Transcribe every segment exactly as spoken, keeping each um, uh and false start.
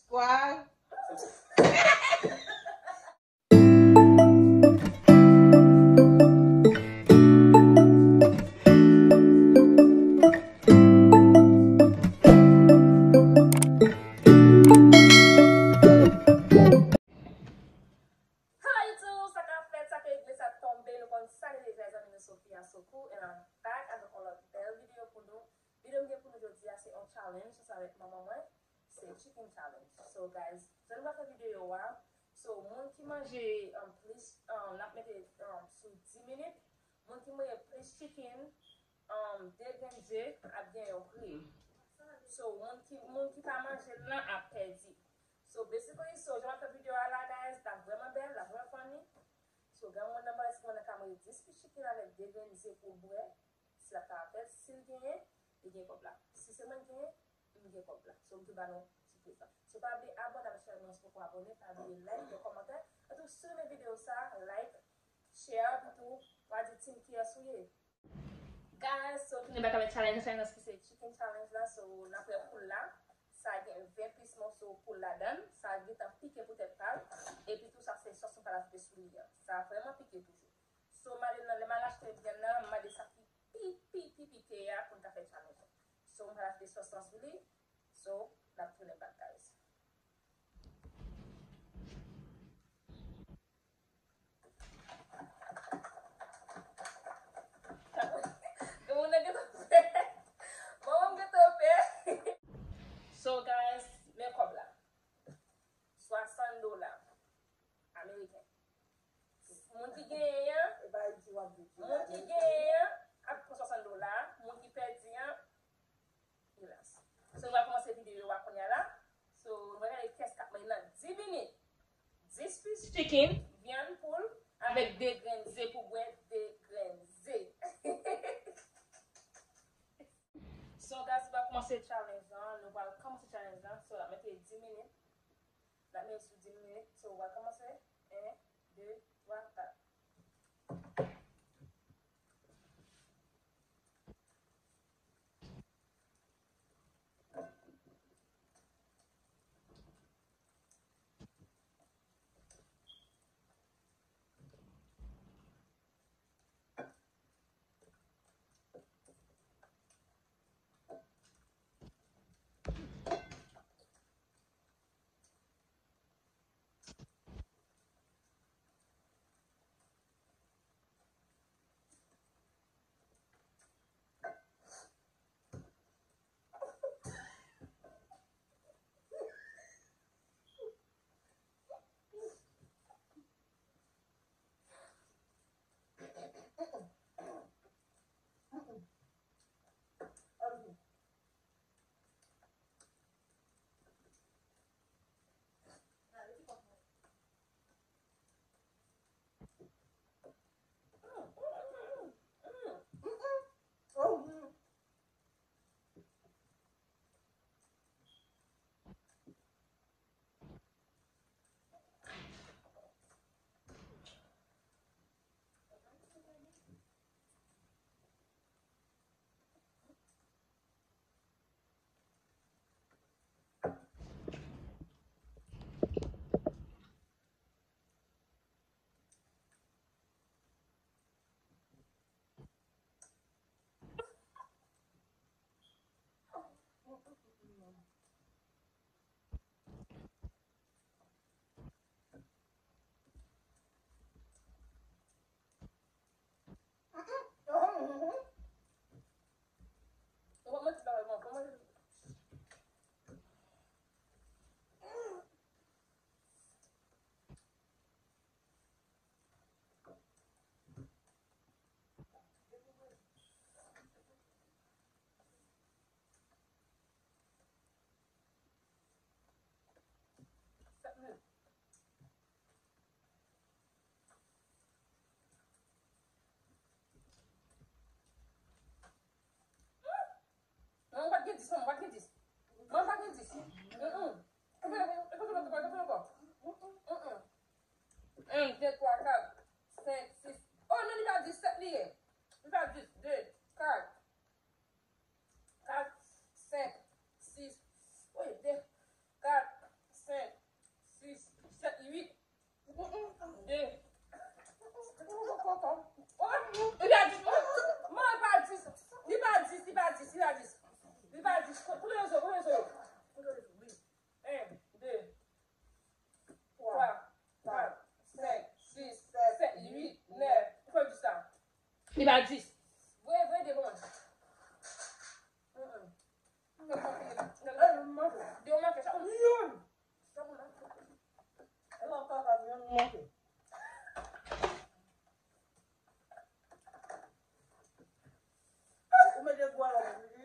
Kwa? Hello YouTube, sa k ap fèt, sa k regle, sa k tonbe, nou konn sa li deja, zanmi nou Sophia Sokou, and I'm back avèk yon lòt bèl videyo pou nou. Videyo m gen pou nou jodi a se yon challenge, sa avèk manman mwen, se chicken challenge. So guys, jan nou va fè videyo a, so moun ki manje um, plis, um, n ap mete um, sou dis minit, moun ki manje plis chicken, um, de grenn ze ap gen yon pri. So moun ki, moun ki pa manje l lan ap pèdi. So basically, so jan m ap fè videyo a la, guys, l ap vrèman bèl, l ap vrèman funny. So granmoun nan pale si mwen nan ka manje dis pis chicken avèk de grenn ze pou bwè, si l ap ka fè, si l genyen, li gen kòb la. Si se mwen k genyen, m gen kòb la. So m tou ba nou sipriz la. So pa bliye abòne avèk chanèl mwen si w poko abòne, pa bliye like, yon kòmantè. Epi tou si w renmen videyo sa, like, share, epi tou w a di team kiyès ou ye. Guys, so tounen back avèk challenge, challenge ki se chicken challenge la, so n ap wè poul la. Sa gen ven pis moso poul ladan l, sa gentan pike pou tèt pa l, epi tou sa se sòs nou pral ajoute sou li an. Sa vrèman pike toujou. So m ale nan, lè m al achte vyann nan, m mande sa ki pi, pi, pi pike a pou n ka fè challenge la. So m pral achte sòs lan sou li, so n ap tounen back guys. Granmoun nan gentan pè. Manman m gentan pè. So guys, men kòb la. Swasann dola ameriken. Moun ki genyen an, e pa Ayiti w ap viv. Moun ki genyen an ap pran swasann dola, moun ki pèdi an, Ilas. So nou va kòmanse videyo a kounye a la. So nou va gade kiyès k ap manje nan dis minit. Dis pis chicken, vyann poul, avèk de grenn ze pou bwè, de grenn ze. So guys, nou va kòmanse challenge lan. Nou va kòmanse challenge lan. So n ap mete dis minit. N ap mete sou dis minit. So nou va kòmanse. En, de, twa, kat. Non, ou pa t gen dis, non, ou pa t gen dis. Non, ou pa t gen dis. Mm, mm. Konprann ankò, konprann ankò, konprann ankò. Mm, mm. Un, deux, trois, quatre, cinq, six. Oh non, li pa dis, sèt li ye. Li pa dis, deux, quatre, quatre, cinq, six. Wi, deux, quatre, De. Li pa dis. Man, li pa dis. Li pa dis, li pa dis, li pa dis. Li pa dis. Kote rezo, kote rezo yo? En, de, twa, kat, senk, sis, sèt, uit, nèf. Ou fè dis la? Li pa dis. Vre, vre, de bon. Mm, mm. De yon manke. Chak moun youn. Chak moun youn. E lè w pa ka youn manke. Ou mete gwa lòt wi.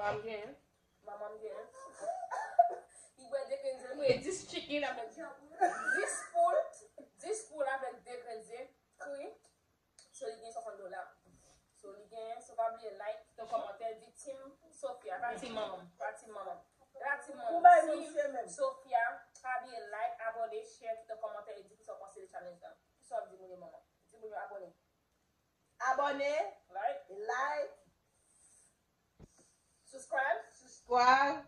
Manman m genyen. Manman m genyen. Li bwè de grenn ze, li bwè dis chicken avèk dis poul, dis poul avèk de grenn ze kri. So li gen swasant dola. So li gen, so pa bliye like, kite kòmantè, di team Sofia, pa team manman, pa team manman. La team manman, team Sofia, pa bliye like, abòne, share, kite kòmantè e di kisa w panse de challenge la. Kisa w ap di moun yo manman? Di moun yo abòne. Abòne, like, like, subscribe, subscribe.